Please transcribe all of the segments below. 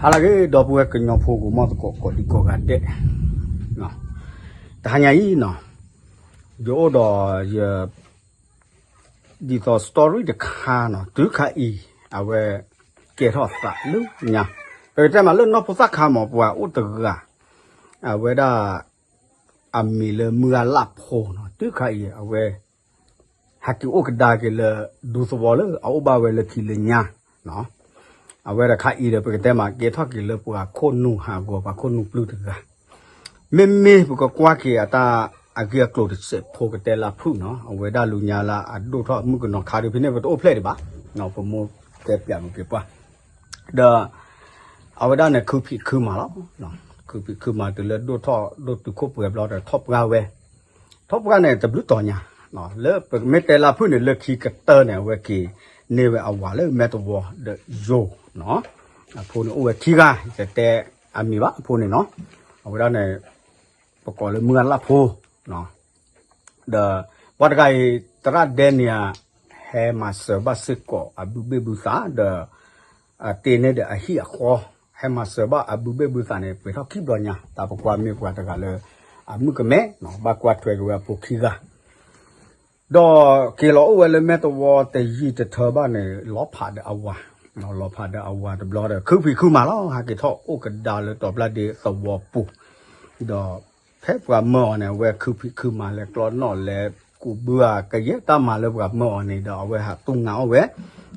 ဟါလၢအဂ့ၤ ဒီပုၢ်ဝဲၢ်ကညီဖိ ဂီၤမီၢ်သကိး ကိးဒံကိးဂၤဒဲး, တဟါညါအံၤနီၤ, ယအိၣ်ဒီးယ ဒ်သိး story တခါနီၤ, တုၤခါအံၤ အဝဲ ကဲထီၣ်သးလၢညါ, ပကတဲမးလၢနီၢ်ဖိသၣ်ခါမး ပှၤအိၣ်တဂၤ, အဝဲဒၣ် အမံၤလၢမုၢ်ဂၤလၢ်ဖိနီၤ, တုၤခါအံၤ အဝဲ ဟဲက့ၤအိၣ်ကဒါက့ၤလၢ ဒူသဝီလၢအအိၣ်ဘၣ်ဝဲလၢခံလၢညါ, အဝဲတခါအံၤဒီး ပကတဲမး ကဲထီၣ်က့ၤလၢပှၤခိၣ်နူာ်ဟးဂီၤ ပှၤခိၣ်နူာ်ပျုၢ်တဂၤ, မ့မ့ၢ်ပကကွၢ်က့ၤအတၢ်အဂ့ၢ်အကျိၤတစဲးဖိ ကတဲလၢဖုၣ်နီၤ, အဝဲဒၣ်လူၤညါလၢအဒိၣ်ထီၣ်မုၣ်ကနီၤခါဒီး ဖဲန့ၣ်ပတအိၣ်ဖျဲၣ်ဒံးဘၣ်, ပမိၢ်တဲပၠးမုၢ်က့ၤပှၢ်, ဒီး အဝဲဒၣ်န့ၣ် ခုဖံးခုမၤလီၤ, ခုဖံးခုမၤတုၤလၢဒိၣ်ထီၣ်ဒိၣ်တုာ်ခိၣ်ပှဲၤဘျီဒီးထီၣ်ပှၢ်ဝဲ, ထီၣ်ပှၢ်န့ၣ် တဘျုးတီၤညါ, လၢပမ့ၢ်တဲလၢဖုၣ်န့ၣ် လၢခံကတၢၢ်န့ၣ် အဝဲက့ၤန့ၢ်ဝဲအဝၤလၢမဲၢ်တဝီဒီးယိၤနီၤ, အဖိန့ၣ်အိၣ်ဝဲခံဂၤ, ယတတဲအမံၤဘၣ် အဖိန့ၣ်နီၤ, အဝဲဒၣ်န့ၣ် ပကိးလၢမုၢ်ဂၤလၢ်ဖိ ဒီးပှၤတဂၤအံၤ သရၣ်ဒဲနံယၤ ဟဲမၤစၢၤဘၣ်စ့ၢ်ကီးအဘုဘ့ၣ်ဘုသးဒီး တ့န့ၢ်ဒီးအဟံၣ်အဃီ, ဟဲမၤစၢၤဘၣ်အဘုဘ့ၣ်ဘုသးန့ၣ် ပှဲၤထီၣ်ခံဘျီညါ, တၢ်ပကွၢ်မ့ၢ်ပှၤတဂၤလၢ အမုၣ်ကမဲ ဘၣ်ကွၢ်ထွဲက့ၤဝဲအဖိခံဂၤ ဒီးက့ၤလီၤအိၣ်ဝဲလၢမဲၢ်တဝီတယံာ်တထၢဘၣ်န့ၣ် လီၤဖးဒီးအဝၤ, လီၤဖးဒီးအဝၤတဘျီဒီး ခုဖံးခုမၤလီၤ, ဟဲက့ၤထီၣ်အိၣ်ကဒါလၢတီၤပျၢ်ဒ့သဝီပူၤ, ဒီးဖဲပှၤမၢအီၤန့ၣ် အဝဲခုဖံးခုမၤလဲၤကျီနီၣ်လဲၤကူးဘုဧါ, ကယဲၢ်တၢ်မၤလၢပှၤမၢအီၤန့ၣ်ဒီး အဝဲဟးတူၢ်ငါအီၣ်ဝဲ,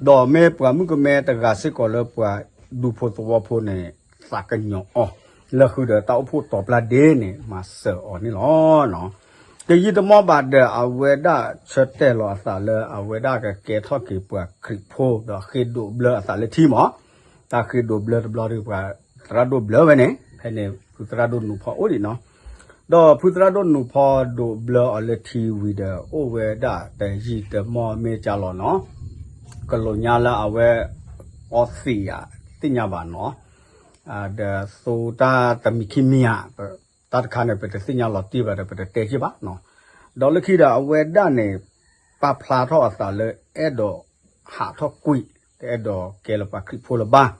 ဒီးမ့ၢ်ပှၤမုၣ်ကမဲတဂၤစ့ၢ်ကီးလၢပှၤဒူဖိသဝီဖိန့ၣ် သးကညီၤအီၤ, လၢဃုာ်ဒီးတၢ်အိၣ်ဖှိၣ်တီၤပျၢ်ဒ့န့ၣ် မၤစၢၤအီၤန့ၣ်လီၤ. တယံာ်တမီၢ်ဘၣ်ဒီး အဝဲဒၣ်ဆၢတဲာ်လီၤအသးလၢ အဝဲဒၣ်ကကဲထီၣ်က့ၤပှၤခရံာ်ဖိ ဒီးဃ့ဒိးဘျၢအသးလၢထံမး, တၢ်ဃ့ဒိးဘျၢတဘျီဒီး ပှၤသရၣ်ဒိၣ်ဘျၢဝဲန့ၣ် ဖဲန့ၣ် ဖုသရၣ်ဒိၣ်နူၤဖီအိၣ်ဒံးနီၤ, ဒီးဖုသရၣ်ဒိၣ်နူၤဖီဒိးဘျၢအီၤလၢထံဝံၤဒီး အိၣ်ဝဲဒၣ်တယံာ်တမီၢ်မ့ၢ်ကၢ်လီၤနီၤ, ကလိာ်ညါလၢအဝဲ အီသံးဧါ သ့ၣ်ညါဘၣ်နီၤ, ဒီးသိတၢ်တမံၤခံမံၤဧါ, တၢ်တခါန့ၣ် ပတသ့ၣ်ညါလီၤတံၢ်ဘၣ်ဒီး ပတတဲက့ၤဘၣ်နီၤ, ဒီးလၢခံဒီး အဝဲဒၣ်န့ၣ် ပာ်ဖျါထီၣ်အသးလၢအဲၣ်ဒိးဟးထီၣ်ကွံာ်, တအဲၣ်ဒိးကဲလၢပှၤခရံာ်ဖိလၢၤဘၣ်,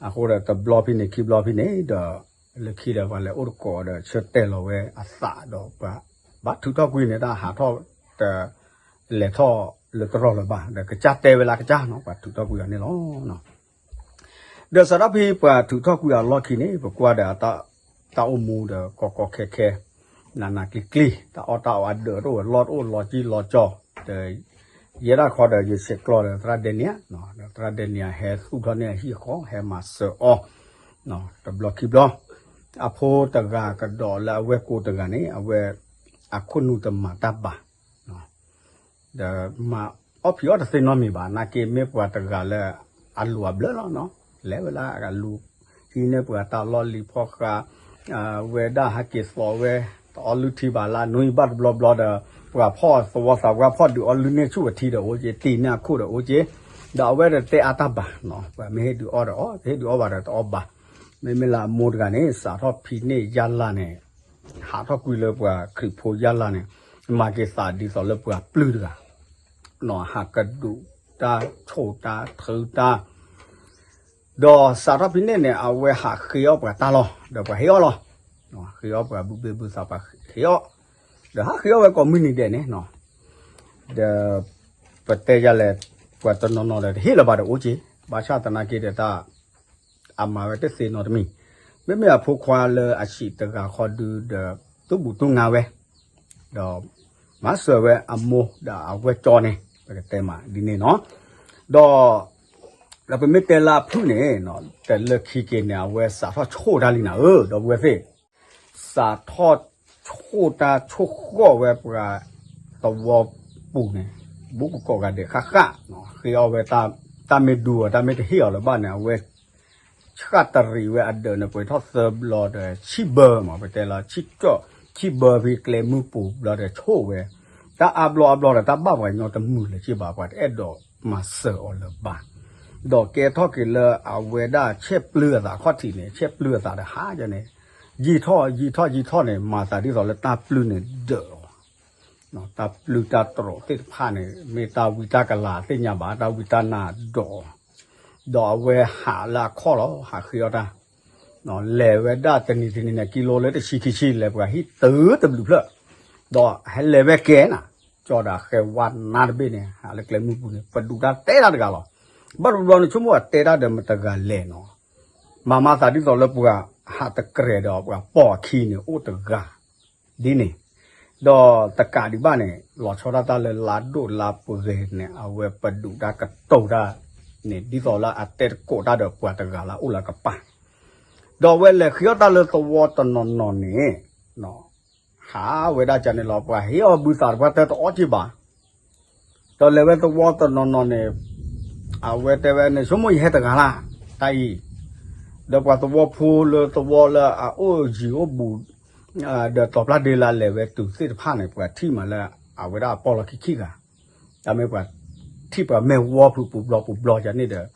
အဃိဒီးတဘျီဖဲန့ၣ် ခံဘျီဖဲန့ၣ်ဒီး လၢခံဒီးပှၤလဲၤအိၣ်တကိးဒီး ဆၢတဲာ်လီၤဝဲအသးဒီးပှၤ ဘၣ်ထုးထီၣ်ကွံာ်န့ၣ် တၢ်ဟးထီၣ်တ လဲၤထီၣ်လၢတရီၢ်လၢၤဘၣ်, ဒီးကစၢ်တဲဝဲလၢကစၢ်နီၤ, ပှၤထုးထီၣ်ကွံာ်အီၤန့ၣ်လီၤ. ဒီးစးထီၣ်ဖဲပှၤထုးထီၣ်ကွံာ်အီၤလီၢ်ခံန့ၣ် ပကွၢ်ဒီးအတၢ်အိၣ်မူဒီးကီကီခဲခဲ, နးနးကျံၤကျံၤ, တၢ်အီၣ်တၢ်အီအဒၢးတအိၣ်ဝဲ လီၢ်တအိၣ် လီၤကံၢ်လီၤကၠီ, ဒီးယဲဒၣ်ခီဒီး ယဆဲးကျိးဒီးသရၣ်ဒဲနံယၤ, ဒီးသရၣ်ဒဲနံယၤဟဲသူၣ်ထီၣ်န့ၢ်အဟံၣ်အဃီ ဟဲမၤစၢၤအီၤ တဘျီခံဘျီ, အဖိတဂၤကဒီးလၢအဝဲၢ်ကိတဂၤန့ၣ် အဝဲ အခိၣ်နူာ်တမၤတၢ်ဘၣ် ဒီးမၤအီၣ်ဖံးအီၣ်တသ့နီတမံၤဘၣ်, နာ်က့မ့ၢ်ပှၤတဂၤလၢအလိၤအဘျၢလီၤနီၤ, လဲၤဝဲလၢအကလူၤ ဟံးန့ၢ်ပှၤတၢ်လီၢ်လံၤဖီဃး, ဝဲဒၣ်ဟဲက့ၤသိးဝဲ တအီလုၢ်ထံဘၣ်လၢနွံဘၣ်တဘျီဘျီဒီး ပှၤဖီၣ်သဝီသးပှၢ်ဖီၣ်ဒုးအီလုၢ်န့ၢ်ဆူၣ်အထံဒီးအိၣ်က့, တံၢ်န့ၢ်အခိၣ်ဒီးအိၣ်က့, ဒီးအဝဲတတဲအါတၢ်ဘၣ်နီၤ, ပှၤမ့ၢ်ဟ့ၣ်ဒုးအီၣ်ဒီးအီၣ်, တဟ့ၣ်ဒုးအီၣ်ဘၣ်ဒီးတအီၣ်ဘၣ်, မ့မ့ၢ်လၢအမိၢ်တဂၤန့ၣ် စးထီၣ်ဖံးန့ၢ်ယါလါန့ၣ် ဟးထီၣ်ကွံာ်လၢပှၤခရံာ်ဖိယါလါန့ၣ် မၤက့ၤသးဒ်သိးလၢပှၤပျုၢ်တဂၤ, ဟးကဒုးတၢ်ဆိၣ်တၢ်ထုတၢ်, ဒီးစးထီၣ်ဖဲန့ၣ်န့ၣ် အဝဲဟးဃ့အီၣ်ပှၤတၢ်လီၢ် ဒီးပှၤဟ့ၣ်အီၣ်လီၤ, ဃ့အီၣ်ပှၤဘုဘ့ၣ်ဘုသးပှၤဟ့ၣ်အီၣ်, ဒီးဟးဃ့အီၣ်ဝဲကိးမုၢ်နံၤဒဲးန့ၣ်နီၤ, ဒီး ပတဲယၤလဲၣ်, ပှၤတနီၤနီၤဒီးတဟ့ၣ်လၢၤဘၣ်ဒီးအိၣ်က့, ဘၣ်ဆၣ်သနာ်က့ဒီးတၢ် အမၤဝဲတသ့နီတမံၤ, မ့မ့ၢ်အဖိခွါလၢအဆံးတဂၤဃီဒုဒီး သူၣ်ဘူးသူၣ်ငါဝဲ, ဒီးမၤစၢၤဝဲအမိၢ်ဒီးအဝဲၢ်ကၠီန့ၣ် ပကတဲမးဒ်န့ၣ်နီၤ, ဒီး ဒီးပမ့ၢ်တဲလၢအဖုၣ်န့ၣ် တလၢခံက့ၤန့ၣ် အဝဲစးထီၣ်ဆိၣ်တၢ်လံနၤဧၢ ဒီပုၢ်ဝဲၢ်သ့ၣ်, စးထီၣ်ဆိၣ်တၢ်ဆိၣ်ဃီၣ်ဝဲပှၤသဝီပူၤန့ၣ် ဘူးကကိးဂၤဒဲးဃၣ်ဃၣ်, ဃ့အီၣ်ဝဲတၢ်မ့ၢ်ဒူအီၤ တၢ်မ့ၢ်တဟ့ၣ်အီၤလၢၤဘၣ်န့ၣ် အဝဲ ဆှၣ်တရံးဝဲအဒၢးန့ၣ် ပှဲၤထီၣ်သၢဘျီဒီး ဆံၣ်ဘၢမး ပတဲလီၤ ဆံၣ်ကၠီၣ် ဆံၣ်ဘၢဖဲကျဲမုၢ်ပူၤဘျီဒီးဆိၣ်ဝဲ, တၢ်အါဘျီအါဘျီဒီး တၢ်ဘၣ်ပှၤကညီတမုာ်လၢၤက့ဘၣ် ပှၤတအဲၣ်ဒိးမၤစၢၤအီၤလၢၤဘၣ်, ဒီးကဲထီၣ်က့ၤလၢအဝဲဒၣ်ဆဲးပျုၢ်အသးခီၣ်ထံးန့ၣ် ဆဲးပျုၢ်အသးဒီးဟးယန့ၣ်, ယံာ်ထီၣ်ယံာ်ထီၣ်ယံာ်ထီၣ်န့ၣ် မၤသးဒ်သိးလၢတၢ်ပျုၢ်န့ၣ်ဒၢးအီၤ တၢ်ပျုၢ်တၢ်တြီးသ့ၣ်တဖၣ်န့ၣ် မ့ၢ်တၢ်ဝံတၢ်ကလၤသ့ၣ်ညါဘၣ် တၢ်ဝံတၢ်နါဒိးအီၤ, ဒီးအဝဲဟးလၢအခီၣ်လီၤ ဟးဃ့အီၣ်တၢ်, လဲၤဝဲဒၣ်တနံၤတနံၤန့ၣ် ကံလိလၢတဆံခံဆံ လဲၤပှၤဟံၣ်တုၤတဘျုးဖျၢၣ်, ဒီးဟဲလဲၤဝဲကဲနၤ, ကၠီဒီးအဃဲဝါနါတဘ့ၣ်န့ၣ် ဟးလၢကျဲမုၢ်ပူၤန့ၣ် ပဒုးတၢ်တဲတၢ်တဂၤလီၤ. ဘၣ်တဘျီန့ၣ် ဆိကမိၣ်အတဲတၢ်ဒီးမတဂၤလဲၣ်နီၤ, မၤမၤသးဒ်သိးလၢပှၤဟးတကြဲးဒီးပှၤပိာ်အခံန့ၣ် အိၣ်တဂၤ ဒ်န့ၣ်, ဒီးတကးဒံးဘၣ်န့ၣ် လီၤဆီဒၣ်တၢ်လၢလါဒိၣ်လါပှဲၤန့ၣ် အဝဲပဒုးတၢ်ကတိၤတၢ်န့ၣ် ဒ်သိးလၢအတဲတကိးတၢ်ဒီးပှၤတဂၤလၢအအိၣ်လၢအကပၤ, ဒီးအဝဲလဲၤဃ့အီၣ်တၢ်လၢသဝီတနီၤနီၤန့ၣ် ဟးဝဲဒၣ်ကန့ၣ်လီၤ ပှၤဟ့ၣ်အီၤဘုသးတပှၢ်တၢၢ်တအီၣ်က့ၤဘၣ် ဒီးလဲၤဝဲသဝီတနီၤနီၤန့ၣ် အဝဲတဲဝဲန့ၣ် ဆိကမိၣ်ယဟဲတဂၤလၢ် တၢ်အံၤ, ဒီးပှၤသဝီဖိလၢသဝီလၢအအိၣ်ယံၤအိၣ်ဘူး ဒီးတီၤပျၢ်ဒ့လၢလဲၤဝဲတုၤသ့ၣ်တဖၣ်န့ၣ် ပှၤထံၣ်မးလၢအဝဲဒၣ်အပီၢ်လီၤခံခံဂၤ, တၢ်မ့ၢ်ပှၤထံၣ်ပှၤမဲာ်ဝီဖုပူၤဘျီပူၤဘျီယၤန့ၣ်ဒီး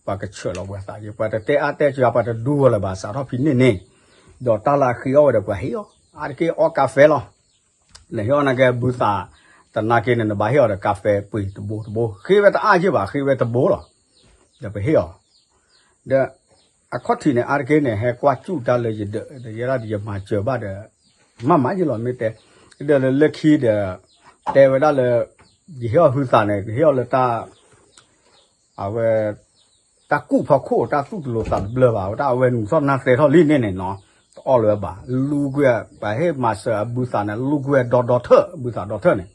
ပှၤကဆှၢလီၤပှၤသးယံၤ ပှၤတတဲအါတဲစှၤ ပှၤတဒူဝဲလၢၤဘၣ် စးထီၣ်ဖဲန့ၣ်န့ၣ်, ဒီးတၢ်လၢအဃ့အီၣ်ဝဲဒီးပှၤဟ့ၣ်အီၤ အါတက့ၢ်အီၣ်ကါဖဲလီၤ နဟ့ၣ်အီၣ်နာ်က့ဘုသး တနာ်က့န့ၣ် နဘၣ်ဟ့ၣ်အီၤဒီးကါဖဲပှ့ၤတဘိတဘိ ဃ့ဝဲတအါယ့ၢ်ဘၣ် ဃ့ဝဲတဘိလီၤ. ဒီးပဟ့ၣ်အီၤ, ဒီးအခီၣ်ထံးန့ၣ် အါတက့ၢ်န့ၣ် ဟဲကွၢ်စူၣ်တၢ်လၢယဒၢး ဒီးယဲဒၣ်ဒီးယမၤစၢၤဘၣ်ဒီး မၤမၤယ့ၢ်လီၤ မ့ၢ်တဲ, ဒီးလၢလၢခံဒီး တဲဝဲဒၣ်လၢ ယဟ့ၣ်အီၤဟုသးန့ၣ် ကဟ့ၣ်အီၤလၢတၢ် အဝဲ တၢ်ကူၣ်ဖီခိၣ် တၢ်သူၣ်တလိၤသးတဘျၢဘၣ် ဝဲဒၣ်အဝဲနုာ်ထီၣ်နၢ်သဲထီၣ်လံန့ၣ်န့ၣ်နီၤ, တအီၣ်လၢၤဘၣ် လူကွံာ် ပှၤဟ့ၣ်မၤစၢၤအဘုသးန့ၣ် လူကွံာ်ဒီဒီထၢၣ် ဘုသးဒီထၢၣ်န့ၣ်,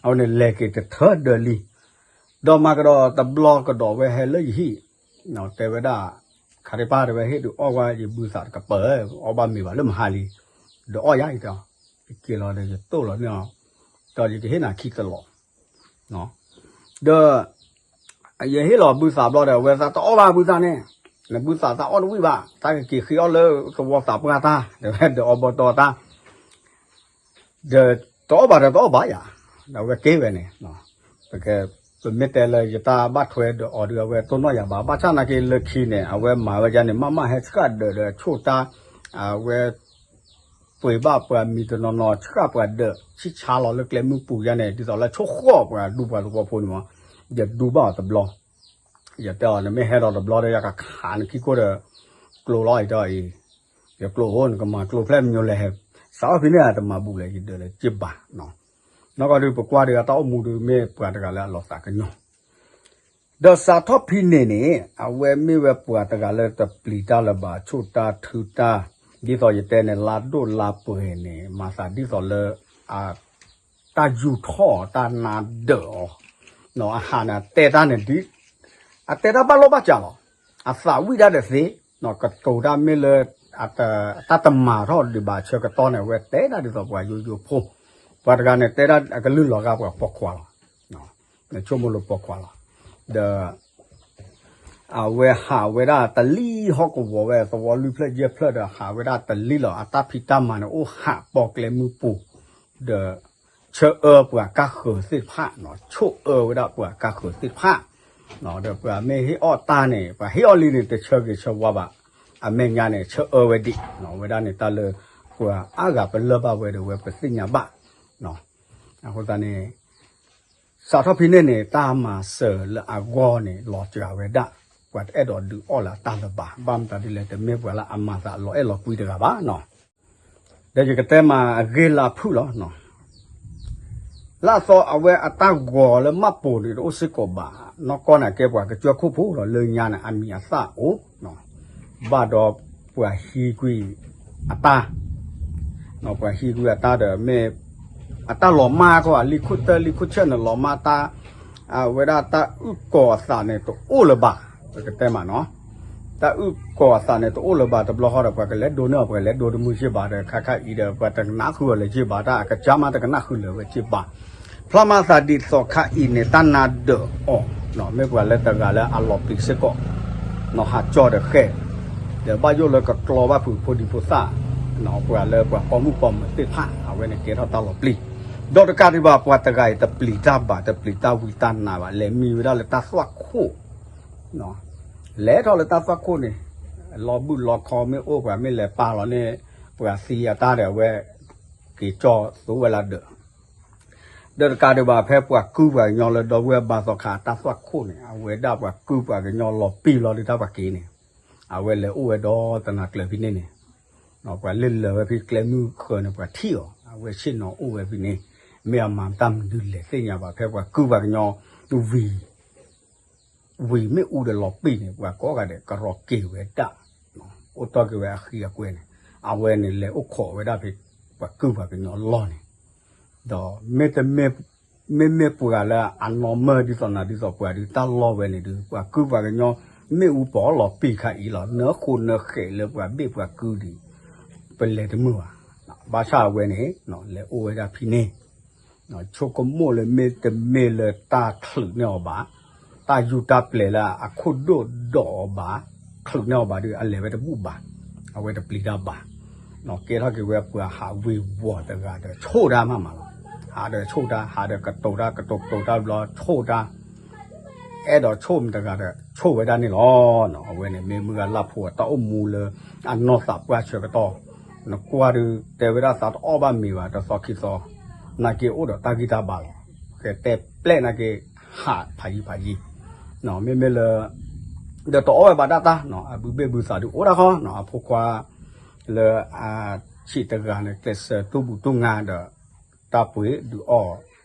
အဝဲန့ၣ်လဲၤက့ၤတထၢၣ်ဒၢးလံ, ဒီးမၤကဒီးတဘျီကဒီးဝဲဟဲလၢယဟံၣ်, တဲဝဲဒၣ် ခါတပၢ်တဲဝဲဟ့ၣ်ဒုးအီၣ်ဝဲယဘုသးတကပၤ, အီၣ်ဘၣ်မ့ၤဘၣ်လၢမဟါလံ, ဒီးအီၣ်ယါအံၤတဲ, ယက့ၤလီၤဒီးယတိၢ်လီၤန့ၢ်အီၤ, ဒီးယကဟ့ၣ်နၤခံတလီၤ ဒီး ယဟ့ၣ်လီၤဘုသးဘျီဒီး အဝဲသးတအီၣ်ဘၣ်ဘုသးန့ၣ်, နဘုသးသးအီၣ်တဝံၣ်ဘၣ် တၢ်ကက့ၤဃ့အီၣ်လၢသဝီသးပှၢ်တၢ် ဒီးအီဘီတီတၢ်, ဒီးတအီၣ်ဘၣ်ဒီးတအီၣ်ဘၣ်ယၤ, ဒီးအဝဲက့ၤဝဲန့ၣ်, ပက ပမ့ၢ်တဲလၢယတၢ်ဘၣ်ထွဲဒီးအီၤဒီး အဝဲတိၢ်နီၣ်ယၤဘၣ် ဘၣ်ဆၣ်နာ်က့လၢခံန့ၣ် အဝဲမၤဝဲဒ်န့ၣ် မ့ၢ်မ့ၢ်ဟဲဆှၣ်ဒၢးဒီးဆိၣ်တၢ်, အဝဲ ပှ့ၤဘၣ်ပှၤမံၤတနီၤနီၤ ဆှၣ်ပှၤဒၢး ဆံၣ်ဆါလီၤလၢကျဲမုၢ်ပူၤယါန့ၣ် ဒ်သိးလၢဆိၣ်ဃီၣ်ပှၤဒူပှၤသဝီဖိန့ၣ်မး, ယဒူဘၣ်အီၤတဘျီ, ယတဲအီၤ နမ့ၢ်ဟဲဒီးတဘျီဒီး ယကခးနခံခိၣ်ဒီး ကျိလီၤအံၤဒီးအံၤ, ယကျိအိၣ် နကမၤကျိဖျဲၣ်မညိလဲၣ်, စးထီၣ်ဖဲန့ၣ် အတမၤဘူးလဲၣ် ယဒၢးလၢက့ၤဘၣ်, နီၢ်ကီၢ်ဒုး ပကွၢ်ဒီးအတၢ်အိၣ်မူဒုး မ့ၢ်ပှၤတဂၤလၢအလီၤသးကညီၤ ဒီးစးထီၣ်ဖဲန့ၣ်န့ၣ် အဝဲမ့ၢ်ဝဲပှၤတဂၤလၢတပျံၤတၢ်လၢၤဘၣ် ဆိၣ်တၢ်ထုတၢ်, ဒ်သိးယတဲန့ၣ် လါဒိၣ်လါပှဲၤန့ၣ် မၤသးဒ်သိးလၢ အ တၢ်ယူၤထီၣ်အီၤ တၢ်နါဒၢးအီၤ, အဟးန့ၣ် အတဲတၢ်န့ၣ်ဒ် အတဲတၢ်ဘၣ်လိာ်ဘၣ်စးလီၤ, အသးဝံၣ်ဒၣ်ဒီးသ့, ကတိၤတၢ်မ့ၢ်လၢ တၢ်တမၤထီၣ်ဒံးဘၣ်အဆၢကတီၢ်န့ၣ် အဝဲတဲဒၣ်ဒ်သိးပှၤယိယိဖိ, ပှၤတဂၤန့ၣ် တဲဒၣ်အကလုၢ်လီၤဂာ်ပှၤပိာ်ခွါလီၤ ဆိကမိၣ်လၢပိာ်ခွါလီၤ, ဒီး အဝဲဟးဝဲဒၣ်တလံၤဟီၣ်ကဝီၤဝဲ သဝီလွံၢ်ဖျၢၣ်ယဲၢ်ဖျၢၣ်ဒီး ဟးဝဲဒၣ်တလံၤလီၤ အတၢ်ဖံးတၢ်မၤန့ၣ် အိၣ်ဟးပိာ်ကျဲမုၢ်ပူၤ, ဒီး ဆၢအၢပှၤကါဃၢၤသ့ၣ်တဖၣ်, ဆိၣ်အၢဝဲဒၣ်ပှၤကါဃၢၤသ့ၣ်တဖၣ်, ဒီးပှၤမ့ၢ်ဟ့ၣ်အီၣ်တၢ်န့ၣ် ပှၤဟ့ၣ်အီၣ်လံန့ၣ် တဆၢဂ့ၤဆၢဝါဘၣ်, အမဲာ်ညါန့ၣ် ဆၢအၢဝဲဒံး, ဝဲဒၣ်န့ၣ်တၢ်လၢ ပှၤအါဂၤပလၢၢ်ဘၣ်ဝဲဒီးဝဲပသ့ၣ်ညါဘၣ်, အဃိသတးန့ၣ် စးထီၣ်ဖဲန့ၣ်န့ၣ် တၢ်မၤစၢၤလၢအဂီၢ်န့ၣ် လီၤစှၤဝဲဒၣ်, ပှၤတအဲၣ်ဒိးဒုးအီၣ်လၢအတၢ်လၢၤဘၣ်, ဘၣ်မတၤဒ်လဲၣ် တမ့ၢ်ပှၤလၢအမၤသးလီၤအဲၣ်လီၤကွံတဂၤဘၣ်နီၤ. ဒီးယကတဲမးအဂ့ၢ်လၢအဖုၣ်လီၤ. လၢအသီအဝဲအတၢ်ဂီၤလၢမၢ်ပိာ်န့ၣ် တအိၣ်စ့ၢ်ကီးဘၣ်, နီၢ်ကီၢ်န့ၣ်ကဲပှၤကစၢၢ်ခိၣ်ဖိလီၤ, လၢညါန့ၣ် အမံၤအသၣ်အိၣ် ဘၣ်ဒီးပှၤဟံးကွံာ်အတၢ်, ပှၤဟံးကွံာ်အတၢ်ဒီးမ့ၢ် အတၢ်လီၤမၢ်ကီး လံာ်ခိၣ်တၢ လံာ်ခိၣ်ဆၢၣ်န့ၣ် လီၤမၢ်တၢ်, အဝဲဒၣ်တၢ်အုၣ်ကီၤအသးန့ၣ် တအိၣ်လၢၤဘၣ်, ပကတဲမးနီၤ, တၢ်အုၣ်ကီၤအသးန့ၣ် တအိၣ်လၢၤဘၣ်တဘျီဃီဒီး ပှၤကလဲၤဒိးန့ၢ်အီၤ ပှၤလဲၤဒိးတမုာ်စ့ၢ်ဘၣ်ဒီး ခါခါအံၤဒီး ပှၤတကနၣ်ဃုာ်အီၤလၢၤစ့ၢ်ဘၣ်, တၢ်အကစၢ်မးတကနၣ်ဃုာ်လၢၤဝဲစ့ၢ်ဘၣ် ဖျါမးသးဒ်သိးခါအံၤန့ၣ် တၢ်နါဒၢးအီၤ, မ့ၢ်ပှၤလၢတဂၤလၢအလီၤပျံၤစ့ၢ်ကီး, နီၤဟးကၠီဒီးဃဲ, ဒီးဘၣ်ယိၣ်လၢကကျီဘၣ်ဖုးဖိဒံဖိသၣ်, ပှၤလၢပှၤပိာ်မုၣ်ပိာ်မၢၤသ့ၣ်တဖၣ် အဝဲန့ၣ်ကဲထီၣ်တၢ်လီၤပျံၤ, ဒီးတကးဒံးဘၣ် ပှၤတဂၤအံၤတပျံၤတၢ်ဘၣ် တပျံၤတၢ်ဝံတၢ်နါဘၣ် လဲၤမံဝဲဒၣ်လၢတၢ်သွၣ်ခိၣ် လဲၤထီၣ်လၢတၢ်သွၣ်ခိၣ်န့ၣ်, လီၤဘုၣ်လီၤခီမ့ၢ်အိၣ် ပှၤမ့ၢ်လဲၤပာ်လီၤန့ၣ် ပှၤသံအတၢ်ဒီးအဝဲ က့ၤကၠီသိဝဲလၢဒၢး, ဒီးတကးဒံးဘၣ် ဖဲပှၤကုပှၤကညီလၢဒီပုၢ်ဝဲၢ်ဘါသီခါအတၢ်သွၣ်ခိၣ်န့ၣ် အဝဲဒၣ်ပှၤကုပှၤကညီလီၤပံာ်လီၤဒုးတၢ်ပှၤက့ၤန့ၣ်, အဝဲလဲၤအိၣ်ဝဲဒီးတနၤကျၢၤဖဲန့ၣ်န့ၣ်, ပှၤလၢလၢာ်ဝဲဖဲကျဲမုၢ်ဃၢၤန့ၣ် ပှၤထံၣ်အီၤ အဝဲဆ့ၣ်နီၤအိၣ်ဝဲဖဲန့ၣ်, မ့ၢ်အမၤတၢ်မနုၤလဲၣ်သ့ၣ်ညါဘၣ် ဖဲပှၤကုၢ်ပှၤကညီ ဝံၤ ဝံၤမ့ၣ်အူဒီးလီၤပံာ်န့ၣ် ပှၤကိးဂၤဒဲးကရီက့ၤဝဲဒၣ်, အိၣ်တီၢ်က့ၤဝဲအဃံအကွဲန့ၣ်, အဝဲန့ၣ်လဲၤအိၣ်ခိးဝဲဒၣ်ဖဲ ပှၤကုၢ်ပှၤကညီလီၢ်န့ၣ်, ဒီးမ့တမ့ၢ် မ့မ့ၢ်ပှၤလၢအနီၢ်မၢၢ်ဒ်သိးနၤဒ်သိးပှၤဒုးတၢ်လီၢ်ဝဲန့ၣ်ဒုး ပှၤကုၢ်ပှၤကညီ မ့ၣ်အူပီၤလီၤပံာ်ခါအံၤလီၤ နၢဃိနၢဃဲးလၢပှၤဘ့ၣ်ပှၤကုၢ်ဒံး, ပလဲၤတမုာ်ဘၣ်, ဘၣ်ဆၣ်အဝဲန့ၣ် လဲၤအိၣ်ဝဲဒၣ်ဖဲန့ၣ် ဆိကမိၣ်လၢမ့တမ့ၢ်လၢတၢ်ချုးန့ၢ်အီၤဘၣ်, တၢ်ယူၢ်တၢ်ပျဲၤလၢအခိၣ်ဒိၣ်ဒိးအီၤဘၣ်, ချုးန့ၢ်အီၤဘၣ်ဒီး အလဲၤဝဲတဘူၣ်ဘၣ်, အဝဲတပျံၤတၢ်ဘၣ်, ကဲထီၣ်က့ၤဝဲပှၤဟးဝ့ၤဝီၤတဂၤဒီးဆိၣ်တၢ်မးမးလီၤ, ဟးဒီးဆိၣ်တၢ် ဟးဒီးကတိၤတၢ် ကတိၤကတိၤတၢ်ဘျီဆိၣ်တၢ် အဲၣ်ဒိးဆိၣ်မတဂၤဒီးဆိၣ်ဝဲဒၣ်န့ၣ်လီၤ. အဝဲန့ၣ်မ့ၢ်မုၢ်ဂၤလၢ်ဖိအတၢ်အိၣ်မူလၢ အနီၢ်သးပှၢ်ဆၢကတီၢ်, နကွၢ်ဒုးတဲဝဲဒၣ်သးတအီၣ်ဘၣ်မ့ၤဘၣ် တသီခံသီ, နာ်က့အိၣ်ဒီးတၢ်ဂံၢ်တၢ်ဘါလီၤ. ကတဲပျဲၢ်နာ်က့ ဟးဖးယံၤဖးယံၤ, မ့မ့ၢ်လၢ ဒီးတအီၣ်ဝဲဘၣ်ဒၣ်တၢ်, အဘုဘ့ၣ်ဘုသးဒုးအိၣ်ဒၣ်ဃီ, အဖိခွါ လၢအဆံးတဂၤန့ၣ် ကျဲးစၢးတူၢ်ဘူးတူၢ်ငါဒီး တၢ်ပှ့ၤဒုးအီၣ်,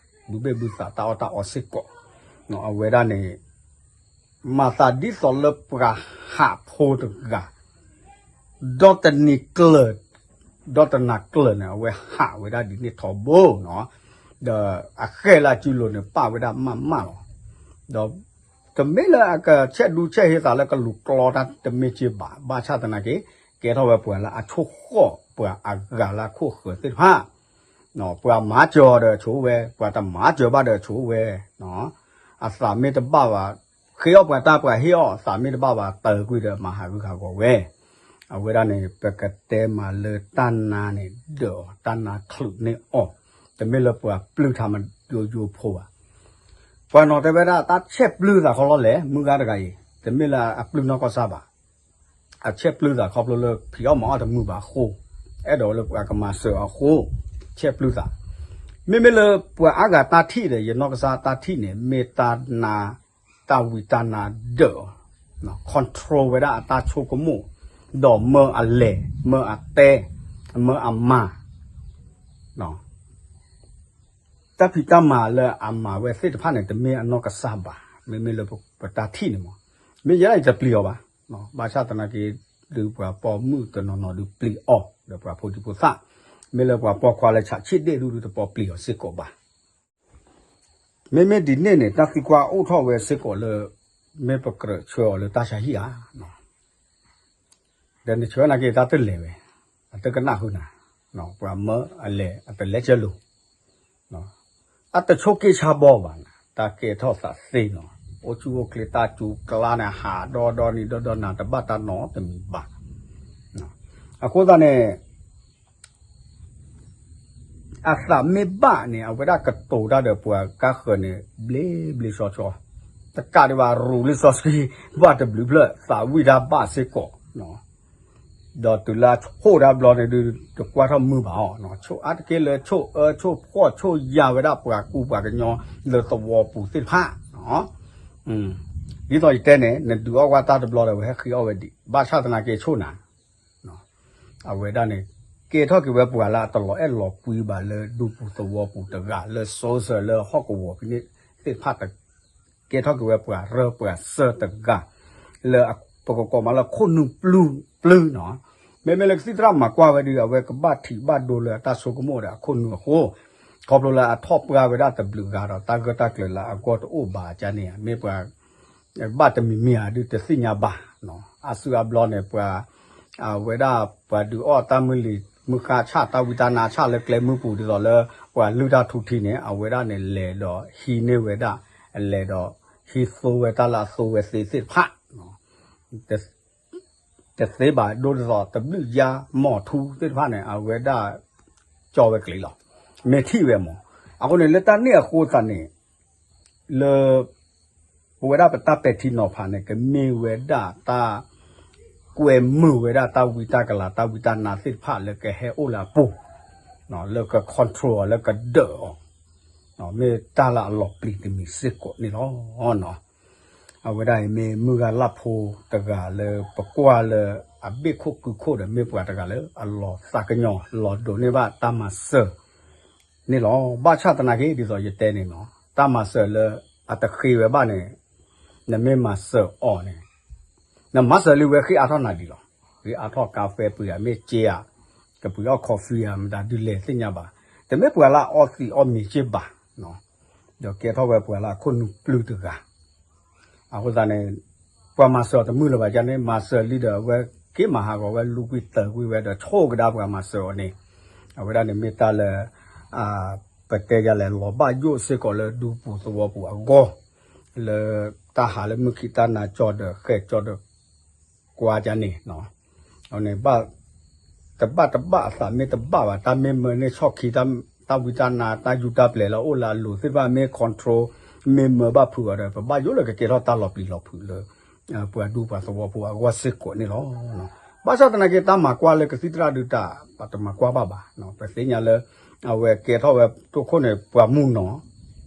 ဘုဘ့ၣ်ဘုသးတၢ်အီၣ်တၢ်အီစ့ၢ်ကီး, အဝဲဒၣ်န့ၣ် မၤသးဒ်သိးလၢပှၤဟးဖိတဂၤ, ဒီတနံၤကျၢၤ, ဒီတနၤကျၢၤန့ၣ် အဝဲဟးဝဲဒၣ်ဒ်န့ၣ်ထီဘိနီၤ, ဒီးအဃဲၢ်လၢအစုလိၤန့ၣ် ပာ်ဝဲဒၣ်မးမးလီၤ. ဒီးတမ့ၢ်လၢအကဆဲးဒူဆဲးဟ့သးလၢကလူၤကျီတၢ်တမ့ၢ်က့ဘၣ်, ဘၣ်ဆၣ်သနာ်က့ ကဲထီၣ်ဝဲပှၤလၢအဆိၣ်ဃီၣ်ပှၤအဂၤလၢအခိၣ်ဃၢၤသ့ၣ်တဖၣ် ပှၤမၤစၢၤအီၤဒီးဆိၣ်ဝဲ, ပှၤတမၤစၢၤဘၣ်ဒီးဆိၣ်ဝဲ, အသးမ့ၢ်တဘၣ်ဘၣ်, ဃ့အီၣ်ပှၤတၢ်ပှၤဟ့ၣ်အီၣ်, သးမ့ၢ်တဘၣ်ဘၣ်တၢ်ကွံာ်ဒီးမၤဟးဂူာ်ဟးဂီၤဝဲ, အဝဲဒၣ်န့ၣ် ပကတဲမးလၢတၢ်နါန့ၣ်ဒၢးအီၤ, တၢ်နါချုးန့ၢ်အီၤ, တမ့ၢ်လၢပှၤပျုၢ်ထါမးယိယိဖိဘၣ်. ပှၤနီၤတဲဝဲဒၣ်တၢ်ဆဲးပျုၢ်သးခီလီၤလဲၣ်, မုၢ်ဂၤတဂၤအံၤ တမ့ၢ်လၢအပျုၢ်နီၢ်ကီၢ်ဆၣ်ဘၣ်. အဆဲးပျုၢ်သးခီဖျိလၢဖံးအီၣ်မၤအီၣ်တမုာ်ဘၣ်အဃိ, အဲၣ်ဒိးလၢပှၤကမၤစၢၤအဃိ, ဆဲးပျုၢ်သး. မ့မ့ၢ်လၢပှၤအါဂၤတၢ်ထံၣ်ဒီး ယနီၢ်ကစၢ်တၢ်ထံၣ်န့ၣ် မ့ၢ်တၢ်နါ, တၢ်ဝံတၢ်နါဒၢးအီၤ, control ဝဲဒၣ်အတၢ်ဆိကမိၣ်, ဒီးမၢအလဲၤ, မၢအတဲ, မၢအမၤ တၢ်ဖံးတၢ်မၤလၢအမၤဝဲသ့ၣ်တဖၣ်န့ၣ် တမ့ၢ်အနီၢ်ကစၢ်ဘၣ်, မ့မ့ၢ်လၢပတၢ်ထံၣ်န့ၣ်မး, မ့ၢ်ယဲဒၣ်အံၤတပျံၤအီၤဘၣ်, ဘၣ်ဆၣ်သနာ်က့ ဒုးပှၤပိာ်မုၣ်တနီၤနီၤဒုးပျံၤအီၤ ဒီးပှၤဖိဒံဖိသၣ်, မ့ၢ်လၢပှၤပိာ်ခွါလၢဆးဆံးဒ့ၣ်ဒုးတပိာ်ပျံၤအီၤစ့ၢ်ကီးဘၣ်. မ့မ့ၢ်ဒ်န့ၣ်န့ၣ် တၢ်သံကွၢ်အိၣ်ထီၣ်ဝဲစ့ၢ်ကီးလၢ မ့ၢ်ပကြၢးဆှၢအီၤလၢတၢ်ဆါဟံၣ်ဧါ ဒီးနဆှၢနာ်က့တၢ်တလဲၤဝဲ, အတကနၣ်ဃုာ်နၤ, ပှၤမၢအလဲၤအတလဲၤကဲလိာ်, အတဆိက့ဆါဘီဘၣ်နၤ, တၢ်ကဲထီၣ်သးသ့နီၤ, အိၣ်ဆူၣ်အိၣ်ချ့တၢ်စူၤကျါန့ၣ် ဟးဒီဒီနံၤဒီဒီနၤ တဘၣ်တၢ်နီတမံၤဘၣ်. အဃိသတးန့ၣ် အသးမ့ၢ်ဘၣ်န့ၣ် အဝဲဒၣ်ကတိၤတၢ်ဒီးပှၤကါဃၢၤန့ၣ် ဘျ့ဘျ့ဆှီဆှီ, တကးဒံးဘၣ်ရူးလံာ်စီဆှံ ဘၣ်တဘျုးဖျၢၣ် သးဝံၣ်တၢ်ဘၣ်စ့ၢ်ကီး, ဒီးတုၤလၢအဆိၣ်တၢ်ဘျီန့ၣ်ဒုး တကွၢ်ထီၣ်မုာ်ဘၣ်အီၤ, ဆိၣ်အါတက့ၢ်လၢဆိၣ်အၢဆိၣ်ဖှီၣ်ဆိၣ်ယာ်ဝဲဒၣ်ပှၤကူပှၤကညီ လၢသဝီပူၤသ့ၣ်တဖၣ် ဒ်သိးယတဲန့ၣ် နဒုးအီၣ်ကွၢ်တၢ်တဘျီဒီး ဝဲဟဲဃ့အီၣ်ဝဲဒံး ဘၣ်ဆၣ်သနာ်က့ဆိၣ်နၤ အဝဲဒၣ်န့ၣ် ကဲထီၣ်က့ၤဝဲပှၤလၢအတလီၤအဲၣ်လီၤကွံဘၣ်လၢဒူပူၤသဝီပူၤတဂၤ လၢစိၤဆၢလၢဟီၣ်ကဝီၤဖဲန့ၣ်သ့ၣ်တဖၣ် ကဲထီၣ်က့ၤဝဲပှၤရၢပှၤစၢၤတဂၤ လၢပကကိးမးလၢခိၣ်နူာ်ပျုၢ်ပျုၢ်နီၤ. မ့မ့ၢ်လၢကသံၣ်သရၣ်မၤကွၢ်ဝဲဒုး အဝဲကဘၣ်ထံးဘၣ်ဒိလၢအတၢ်ဆိကမိၣ်ဒီးအခိၣ်နူာ်အဃိ ခီဖျိလၢအထီၣ်ပှၢ်ဝဲဒၣ်တဘျုးဂၤဒီးတၢ်ဂၢၢ်တၢ်ကျၢၤလၢအဂီၢ်တအိၣ်ဘၣ်အကါန့ၣ် မ့ၢ်ပှၤ ဘၣ်တမံၤမံၤဧါဒုးတသ့ၣ်ညါဘၣ်. အါစုအါဘျီန့ၣ် ပှၤ အဝဲဒၣ်ပှၤဒုးအီၣ်တၢ်မုၢ်လံၤမုၢ်ဃါဆၣ် တၢ်ဝံတၢ်နါဆၣ်လၢကျဲမုၢ်ပူၤဒ်သိးလၢ ပှၤလုၢ်တၢ်ထူထံန့ၣ် အဝဲဒၣ်န့ၣ်လဲၤဒီးဟံးန့ၢ်ဝဲဒၣ် လဲၤဒီးဟံးသိဝဲတၢ်လၢအသိဝဲသ့သ့ၣ်တဖၣ် တသ့ဘၣ်ဒိဒ်သိးတဘျုးယါမီၢ်ထူသ့ၣ်တဖၣ်န့ၣ် အဝဲဒၣ် ကၠီဝဲကျဲလီၤ. မ့ၢ်ထံၣ်ဝဲမး. အဃိန့ၣ် လၢတၢ်န့ၣ်အဃိသတးန့ၣ် လၢ ပဝဲဒၣ်ပတၢ်ပဲာ်ထံနီၤဖးန့ၣ် ကမ့ၢ်ဝဲဒၣ်တၢ် ကွဲမုာ်ဝဲဒၣ်တၢ်ဝံတၢ်ကလၤ တၢ်ဝံတၢ်နါသ့ၣ်တဖၣ်လၢကဟဲအိၣ်လၢအပူၤ လၢက control အီၤ လၢကဒၢးအီၤ မ့ၢ်တၢ်လၢအလီၤပျံၤတမံၤစ့ၢ်ကီးန့ၣ်လီၤ. အဝဲဒၣ်အံၤမ့ၢ်မုၢ်ဂၤလၢ်ဖိတဂၤလၢပကွၢ်လၢအဘ့ၣ်ခိၣ်ကုၢ်ခိၣ်ဒီး မ့ၢ်ပှၤတဂၤလၢအလီၤသးကညီၤ လီၤဒိးန့ၢ်ဘၣ်တၢ်မၤစၢၤန့ၣ်လီၤ. ဘၣ်ဆၣ်သနာ်က့ ဒ်သိးယတဲန့ၣ်နီၤ, တၢ်မၤစၢၤလၢအတဃ့ဝဲဘၣ်န့ၣ် နမ့ၢ်မၤစၢၤအီၤန့ၣ် နမၤစၢၤလံဝဲဃ့အါထီၣ်နၤဒံးလီၤ. ဃ့အါထီၣ်ကါဖဲပှ့ၤဧါ မ့ၢ်စ့ဧါ, ကပှ့ၤအီၣ် coffee ဧါ မတၤဒုလဲၣ်သ့ၣ်ညါဘၣ်. တမ့ၢ်ပှၤလၢအအီသံးအီမ့ၤက့ၢ်ဘၣ်, ဒီးကဲထီၣ်ဝဲပှၤလၢအခိၣ်နူာ်ပျုၢ်တဂၤ. အဃိသတးန့ၣ် ပှၤမၤစၢၤအီၤတမုာ်လၢၤဘၣ်န့ၣ် မၤစၢၤလံဒီး အဝဲက့ၤမၤဟးဂီၤဝဲ လူကွံာ်သၢကွံာ်ဝဲဒီး ဆိကဒါပှၤမၤစၢၤအီၤန့ၣ်, အဝဲဒၣ်န့ၣ်မ့ၢ်တၢ်လၢ ပတဲယၤလဲၣ် လီၤဘၣ်ယိၣ်စ့ၢ်ကီးလၢဒူပူၤသဝီပူၤအဂီၢ်, လၢတၢ်ဟးလၢမုၢ်ခံတၢ်နၤကၠီဒီးဃဲးကၠီဒီးကွၢ်ကန့ၣ်, အန့ၣ်ဘၣ် တဘၣ်တဘၣ်အသးမ့ၢ်တဘၣ်ဘၣ် တၢ်မ့ၢ်မၢန့ၢ်ဆီၣ်ခံ တၢ်ဝံတၢ်နါ တၢ်ယူးတၢ်ပျဲၤလၢအိၣ်လၢအလိၤသ့ၣ်တဖၣ်မ့ၢ် control မ့ၢ်မၢဘၣ်ဖုးအီၤဒီး ပဘၣ်ယိၣ်လၢကကဲထီၣ်တၢ်လီၤပျံၤလီၤဖုးလၢ ပှၤဒူပှၤသဝီဖိအဂီၢ်စ့ၢ်ကီးန့ၣ်လီၤ. ဘၣ်ဆၣ်သနာ်က့ တၢ်မၤကွၢ်လၢကသံၣ်သရၣ်ဒုးတၢ် ပတမၤကွၢ်ဘၣ်ဘၣ်. ပသ့ၣ်ညါလၢ အဝဲကဲထီၣ်ဝဲတိခိၣ်န့ၣ် ပှၤမူနီၤ,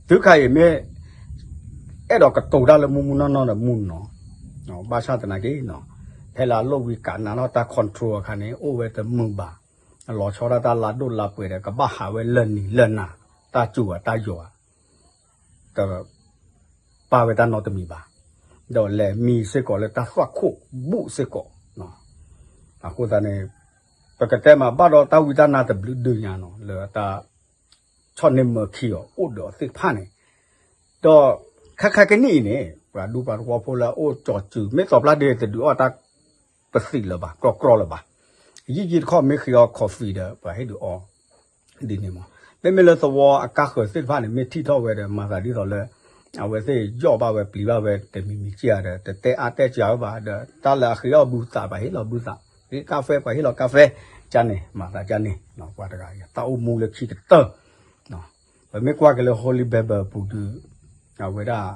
တုၤခါအံၤမ့ၢ် အဲၣ်ဒိးကတိၤတၢ်လၢမူမူနီၢ်နီၢ်ဒီးမူနီၤ, ဘၣ်ဆၣ်သနာ်က့ ဖဲလၢအလိၣ်ဝံၤကးနးထီၣ်တၢ် control အခါန့ၣ် အိၣ်ဝဲတမုာ်ဘၣ်, လီၤဆီဒၣ်တၢ်လါဒိၣ်လါပှဲၤဒီး ကဘၣ်ဟးဝဲလၢနံၤလၢနၤ, တၢ်စူၤဧါတၢ်ယီၤဧါ တပာ်ဝဲတၢ်နီတမံၤဘၣ်, ဒီးလဲၤမံစ့ၢ်ကီးလၢတၢ်သွၣ်ခိၣ်ဘူးစ့ၢ်ကီး. အဃိသတးန့ၣ် ပကတဲမးဘၣ်ဒီးတၢ်ဝံတၢ်နါတဘျုးဒုညါနီၤ လၢတၢ် ဆီၣ်န့ၢ်မၢခံအီၤ အိၣ်ဒီးအီၤသ့ၣ်တဖၣ်န့ၣ်, ဒီးခါခါကနံၣ်အံၤန့ၣ် ပှၤဒူပှၤသဝီဖိလၢအအိၣ်ကၠီၤစုၤ မ့ၢ်သီပျၢ်ဒ့တဒုးအီၣ်တၢ်ပသံးလၢၤဘၣ် ကြီကြီလၢၤဘၣ်, ယံာ်ယံာ်တခီမ့ၢ်ဃ့အီၤ coffee ဒီး ပှၤဟ့ၣ်ဒုးအီၣ် ဒ်န့ၣ်မး, မ့မ့ၢ်လၢသဝီအကါဃၢၤသ့ၣ်တဖၣ်န့ၣ် မ့ၢ်ထံၣ်ထီၣ်ဝဲဒီး မၤသးဒ်သိးလၢ အဝဲသ့ၣ်ယီၣ်ဘၣ်ဝဲပျံၤဘၣ်ဝဲ တမံၤမံၤက့ဧါဒီး တတဲအါတဲစှၤဝဲဘၣ်ဒီး တၢ်လၢအဃ့အီၣ်ဘုသး ပှၤဟ့ၣ်လီၤဘုသး, ဃ့ကါဖဲ ပှၤဟ့ၣ်လီၤကါဖဲ, ကန့ၣ် မၤသးကန့ၣ်, ပှၤတဂၤအံၤ တၢ်အိၣ်မူလၢခံကတၢၢ် ပမ့ၢ်ကွၢ်က့ၤလၢ Holy Bible အပူၤဒုး အဝဲဒၣ်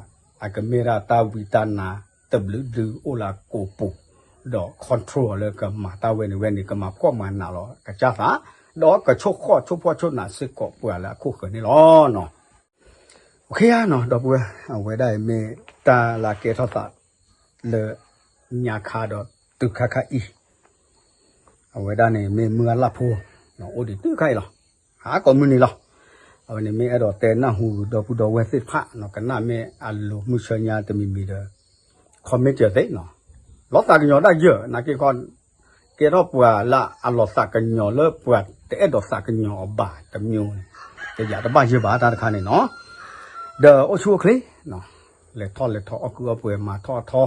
အကမ့ၢ်ဒၣ်တၢ်ဝံတၢ်နါတဘျုးဒုအိၣ်လၢအကိာ်ပူၤ, ဒီး control အီၤလၢကမၤတၢ်ဝဲန့ၣ်ဝဲန့ၣ် ကမၤဖှီၣ်မၤနးလီၤကစၢ်သး, ဒီးကဆိၣ်ဃီၣ်ဆိၣ်ဖှီၣ်ဆိၣ်နးစ့ၢ်ကီးပှၤလၢအခိၣ်ဃၢၤန့ၣ်လီၤ. အိၣ်ခ့ဧါနီၤ ဒီပုၢ်ဝဲၢ် အဝဲဒၣ်အံၤမ့ၢ်တၢ်လၢကဲထီၣ်သးလၢ ညါခါဒီးတုၤခါခါအံၤ အဝဲဒၣ်န့ၣ်မ့ၢ်မုၢ်ဂၤလၢ်ဖိ အိၣ်ဒံးတုၤခါအံၤလီၤ. ဟးကိးမုၢ်နံၤလီၤ. အဝဲန့ၣ်မ့ၢ်အဲၣ်ဒိးတဲနၢ်ဟူဒီပုၢ်ဒီဝဲၢ်သ့ၣ်တဖၣ် ကနၣ်မ့ၢ်အလိၤမုၢ်ဆၢညါတမံၤမံၤဒီး comment စၢၤသ့နီၤ. လီၤသးကညီၤဒၣ်ယၢၢ် နာ်က့ခီ ကဲထီၣ်ပှၤလၢအလီၤသးကညီၤလၢပှၤတအဲၣ်ဒိးသးကညီၤအီၤဘၣ်တမံၤန့ၣ် ကယၤတဘၣ်ယၢၢ်ဘၣ်တၢ်တခါန့ၣ်နီၤ. ဒီးအိၣ်ဆူၣ်အိၣ်ချ့ လဲၤထီၣ်လဲၤထီၣ်အီၣ်ကုၢ်အီၣ်ပှဲၤမၤထီၣ်အထီ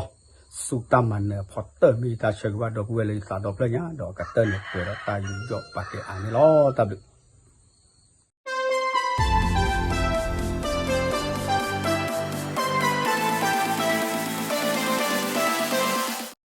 ဆူတၢ်မၤနၢၤအဖီတၢၢ် မ့ၢ်ယတၢ်ဆၢဂ့ၤဘၣ်ဒီပုၢ်ဝဲၢ်လၢယသးဒီဖျၢၣ်ညါ ဒီးကတၢၢ်န့ၣ်ပှဲၤဒီးတၢ်ယူးယီၣ်ပာ်ကဲအါန့ၣ်လီၤ. တၢ်ဘျုး